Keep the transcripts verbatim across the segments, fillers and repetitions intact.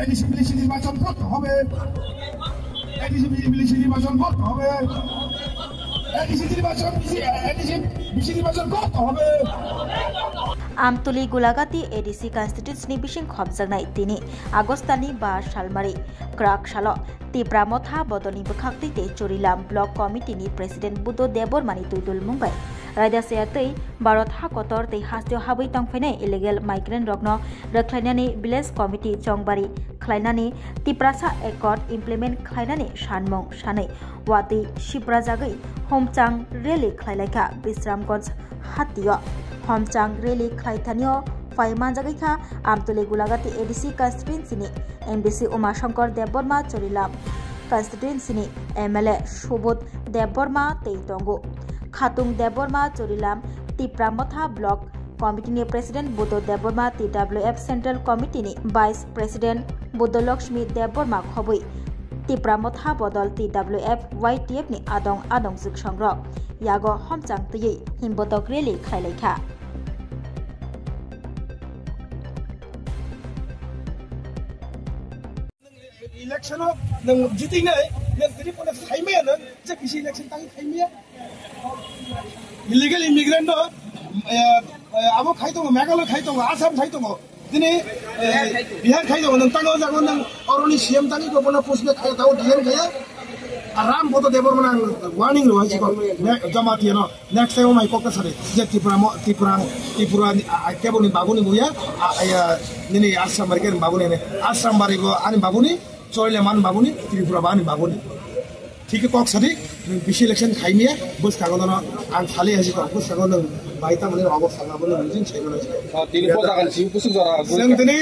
ADC BDC নির্বাচন করতে হবে। এডিসি বিডিসি নির্বাচন করতে হবে। এডিসি নির্বাচন, এডিসি বিডিসি নির্বাচন করতে হবে। Amtuli Gulagati A D C constituency ni bising khopjaknai tini August ni ba salmari kwrak salo Tipra Motha bodolni bwkhak twi tei Churilam Block Committee ni President Buddho Debbarma ni twidulmung bai raida chaya tei Bharat ha kotor tei hasteo habwi tongphainai illegal migrant rokno rwkhlainani Village Committee chongbari khlainani Tiprasa Accord implement khlainani sanmung sanwi watwi siprajagwi homchang rally khlailaikha Bisramganj hatio. Homchang rally khlaithanio phai manjagwi kha Amtuli Gulagati A D C constituency ni M D C Umashankar Debbarma, Churilam constituency ni M L A Subodh Debbarma tei tongo Khatung Debbarma, Churilam Tipra Motha Block Committee ni President Buddho Debbarma, T W F Central Committee ni Vice President Buddho Lakshmi Debbarma khobwi Tipra Motha bodol T W F Y T F ni adong adong jwksongrok yago homchang twiwi himbotok rally khlailaikha. Election o nwng jitingnai, nwng tini phone khaimaya nwng, je kisi election tangwi khaimaya. Illegal immigrant no, eh, eh, abo khai tongo, Meghalaya khai tongo, Assam khai tongo, tini, eh, Bihar khai tongo, nwng tango jago nwng oroni C M tangwi ko bono push back khai tao D M khaya. Aram boto Debbarma nang warning rw hai chikon, Jamatia no. Next time o mai kok ta sari je Tripura mo, Tripura, Tripura ni, a, a, kebo ni babu ni muya, a, a, ya, nini Assam bari ke babu ni ne. Assam bari bo ani babu ni, Choileman babu ni, Tripura ba ani babu ni. Thik khe kok sadi, nwng bisi election khai niya, bwskango no ang sali hai si kok, bwskango nwng bai ta mani obo sanga bo nwng jin sai mano. Oh, tini po dagan si pusuk jora. Seng tini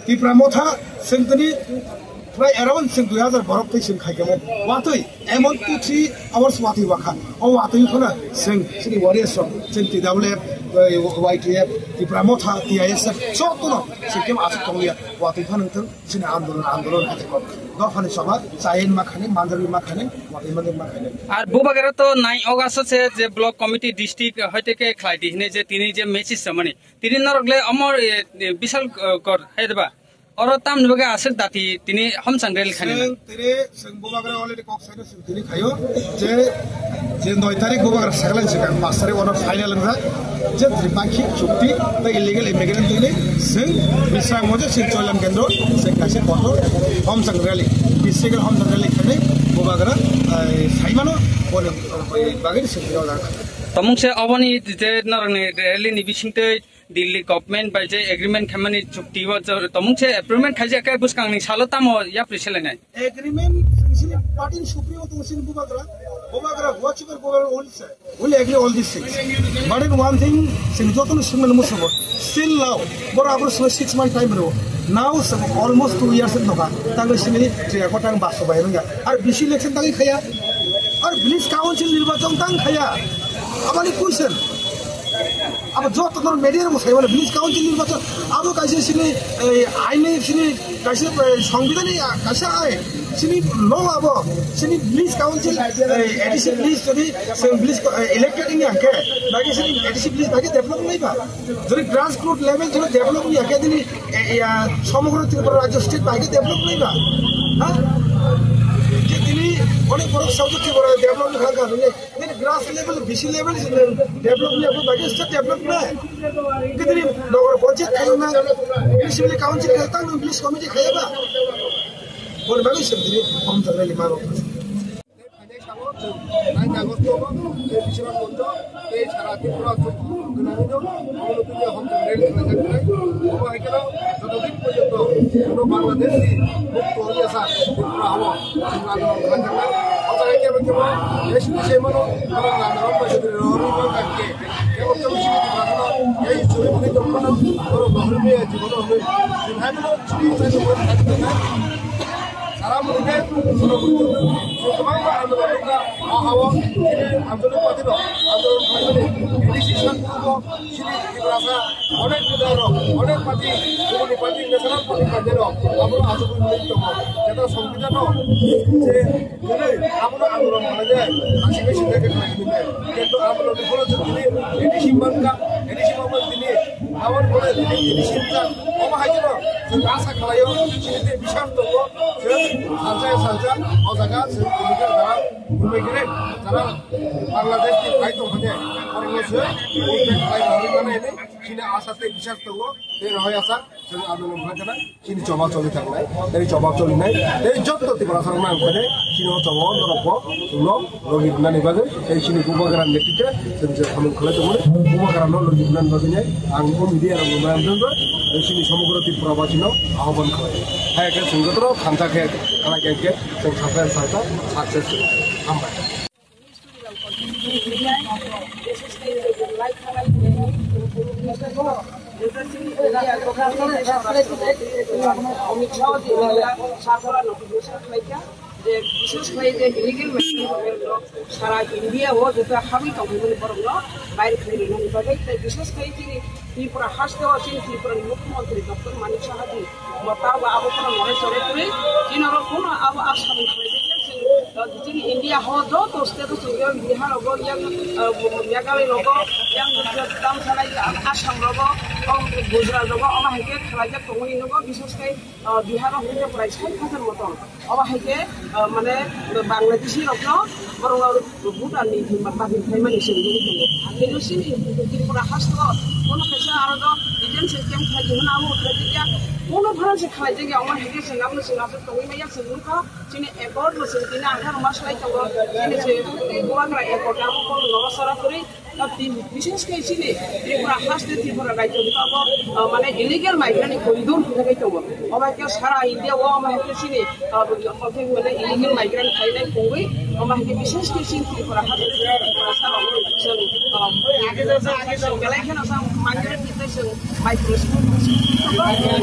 Tipra Motha, seng tini prai around seng dui hazar borok tei seng khai kemo. Watwi, emon two three hours watwi wakha. O watwi khona seng sini warriors rok, seng T W F, eh, Y T F, Tipra Motha, T I S F, jotono seng kemo asuk tongliya. Watwi phano thung, sini andolon, andolon hai kok. Dophani sabha, chain makhani, manjari makhani, watwi manjari makhani. Ar bubagera to nine August se je block committee district hoite ke khlai di hine je tini je message samani. Tini norok le omor, eh, eh, bisal, eh, kor hai deba. Oro tamni bagwi aswk dati tini homchang rally khani na? Chwng tini, chwng bubagra already kok saino chwng tini khaio je, je noi tarik bubagra saklang sikang, paanch tarik ono final wngjak. Je Tripakhik chukti tei illegal immigrant tini chwng Bisramganj je chwng Choilam Kendro chwng kaisa kotor homchang rally, physical homchang rally khainai bubagra, eh, saimano boni bagwi chwng tini wngjak. Tomung se oboni je norokni rally ni bisingtwi Delhi government bai je agreement khaimani chukti o je tomung se agreement khaijak khe bwskangni salo tamo yapri selainai? Agreement sini party ni supremo tong sini bubagra, bubagra, whatever bubagra will say, will agree all these things. But in one thing, sini joto ni sungmani musugo. Still now, boro abro sini six month time ro. Now sini almost two years in toka. Tangwi sini triya ko tang baso bai rungya. Ar bisi election tangwi khaya. Ar village council nirbachon tang khaya. Aboni question. Abo joto no media rok sai mano, village council ni bacha, abo kaisa sini, eh, aini sini kaisa, eh, songbidhan ni, ah, kaisa ai, sini law abo, sini village council, eh, A D C village jodi, sini village, eh, elected ni angke, bagi sini A D C village bagi develop nai ba. Jodi grassroot level jodi develop ni angke dini, eh, ya, somogro Tripura rajyo state bagi develop nai ba. Ha? Tini onek borok saujak Tripura develop ni kha kha nini. Nini grass level, B C level, develop ni abo bagi state develop na. Kini nogor panchayat khayo na, municipal council khayo, tang village committee khayo ba. Boni bagwi se tini kom thangna ni maro. Nine August o tei Bisramganj tei sara Tripura gwnangwino omono tini hom thang rally khlaijak wngnai. Omo hai kheno joto din porjonto puro Bangladesh ni mukto wngya sa Tripura hao. Chwng andolon khlai thangkha. O jaga kebo kebo tei sini se mano, borok andolon bai jotoni rw rw wngkha khe. Kebo kebo sini Tripura hano tei chwng wngwi tongkha, borok bahai maya jibono hwnwi. Chwng hai mano chini chai tongmani thani thangkha. Sara mung khe borok chwng kwbangma andolon wngkha. O hao chini andolon party rok andolon khlaimani A D C santugo. Chini Tiprasa onek neta rok, onek party, kubuni party, national party kanjai rok, abono achugwi mwnwi tongo. Jeta songbidhano je tini abono andolon khlaijak, aswk khe sindai khe khlai tongkhe. Kintu abono bipholo chwng tini A D C mankha, A D C mankha tini Aboni pore nini sincha, omo hai kheno chwng asa khlaio, chini tei biswas tongo, chwng salsa salsa o jaga chwng chini khe jara bumui gre, jara Bangladesh ni phai tong phai de, oro chwng bumui gre khlai rwui mano hinwi chini asa tei biswas tongo, tei rohoi asa chwng andolon khlai khna. Chini choba choli thangnai, tei choba cholinai, tei jotto Tiprasa rok nang phai, chini o choba o norok bo chwngno logi rwnani bagwi, tei chini bubagra ni netrite chwng je samung khlai tongmani, bubagra no logi rwnani bagwi nai ang o media rok ni mayan dwngwi, tei chini somogro Tripura basi no ahobon khlai. Hai khe chwng jotono thansa khe khlai khe chwng salsa salsa success. Hambai. Amit Shah je bishes khlai je illegal migrant rok sara India o jeta habwi tongmani borok no baire khlai rwnani bagwi, tei bishes khlai chini Tripura haste o chini Tripura ni Mukhyamantri Doctor Manik Saha ji Bo ta bo abo phano nore sore kwrwi, chini oro phano abo Assam ni khlai de khe chwng, uh, chini India ho joto state o chwng yang Bihar rogo, yang, uh, Meghalaya rogo, yang Tamsala, Assam rogo, o Gujarat rogo, omo hai khe khlai jak tongmani nugo, bises khe, uh, Bihar o hwnkhe prai sait hajar moto. Obo hai khe, uh, mane Bangladeshi rokno borok Bhutan ni thwngma dabi khlaimani se wngwi tongo. Tei chini Tripura haste o bono kaisa aro do detention camp khlai di hwnwi abo khlai di ya. Bono phano se khlai di ya, omo hai khe chwng abono chwng aswk tongwi manya chwng nukha. Chini accord bo chwng tini atharo mas lai tongo. Chini se Bubagra accord abo bono noro sara kwrwi. Tei bises khe chini Tripura haste Tripura rajyo ni abo, ah, mane illegal migrant ni corridor hwnwi tongo. Obo hai khe sara India o omo hai khe chini, ah, mane illegal migrant khainai tongwi, omo hai khe bises khe chini Tripura haste Tripura sara o chwng, ah, belai kheno sa migrant ni tei chwng micro school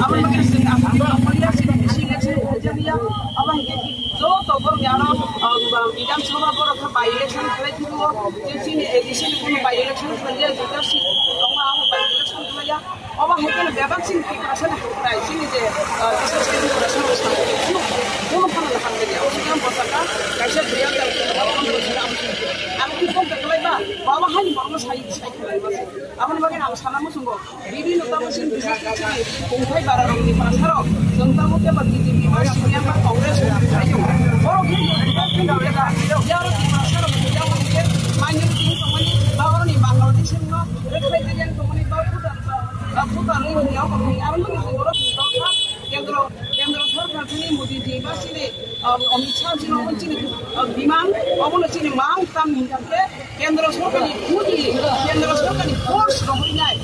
abo hai khe chini Assam ni Assam ni bisi election khaijak ya, omo hai khe joto borok ni ano, ah, Bidhan Sabha borok khe by election khlai thwio, je chini A D C ni kuno by election khlai ya, jeta seat tongo abo by election khlai ya. Obo hai kheno bebak chini Tiprasa ni hamkrai, chini je, ah, bises khe Tiprasa rok sa, kuno, kuno phano na hamkrai ya. Obo chini bwsaka kaisa dui hajar pondro sani abo chini. Abo ki phone khlai ba, baba hai ni borokno sai, sai khlai ba. Aboni bagwi ang sana muchungo. Bibhinno tamo chini bises khe chini kongthai bara rokni bwsarok, chwng tamo khe ba B J P ba C P M ba Congress rok khlai tongo. Borok hindu hindu hindu khe da, yarok ni bwsarok hindu tamo khe minority wng tongmani ba oroni Bangladesh wngno rwkhlai tongmani ba Bhutan ba, ba Bhutan wngmani abo khe aboni bagwi chwng borok ni dopha kendro, kendro sorkar chini Modi ji ba chini, ah, Amit Shah chini obo chini, ah, demand, obono chini mang tam hinkha khe kendro sorkar ni budi, kendro sorkar ni force rohornai.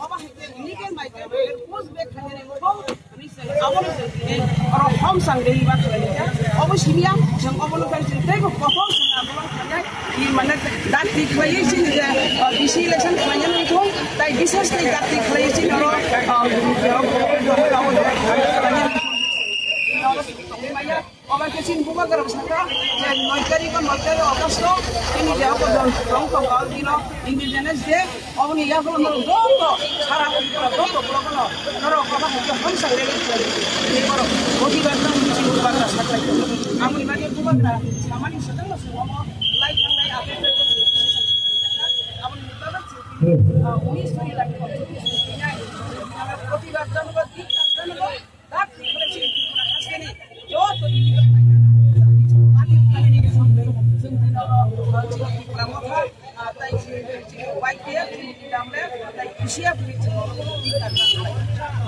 Obo hai khe illegal migrant rok push back khainani mokol, abono chwng tini oro hom sang rwui ba khlai kha. Obo simi ya, chwng obono khe chwng teibo kotor chwng andolon khainai. I mane dakti khlaiwi chini je, uh, B C election khlainani thung, tai bises khe dakti khlaiwi chini oro, uh, Obo khe chini bubagra rok sakha je noi tarikh o, noi tarikh August o chini je abo jon tong tong o dino Independence Day, oboni yagulo norok joto sara Tripura joto borok no norok obo hai khe hamsa rally khlai di. Tini borok bodi barta ni chini bubagra saklai tongo. Aboni bagwi bubagra samani swkang no swkang omo lai thangnai aboni bagwi chini, ah, unis sori lagi, ah, bodi barta no ba dik barta no ba Dak Tripura chini Tripura hasteni joto illegal migrant mati mati ni samung chwng tini oro, ah, chini Tripura motha, ah, tai chini, chini Y T F, chini Tamle, tai P C F ni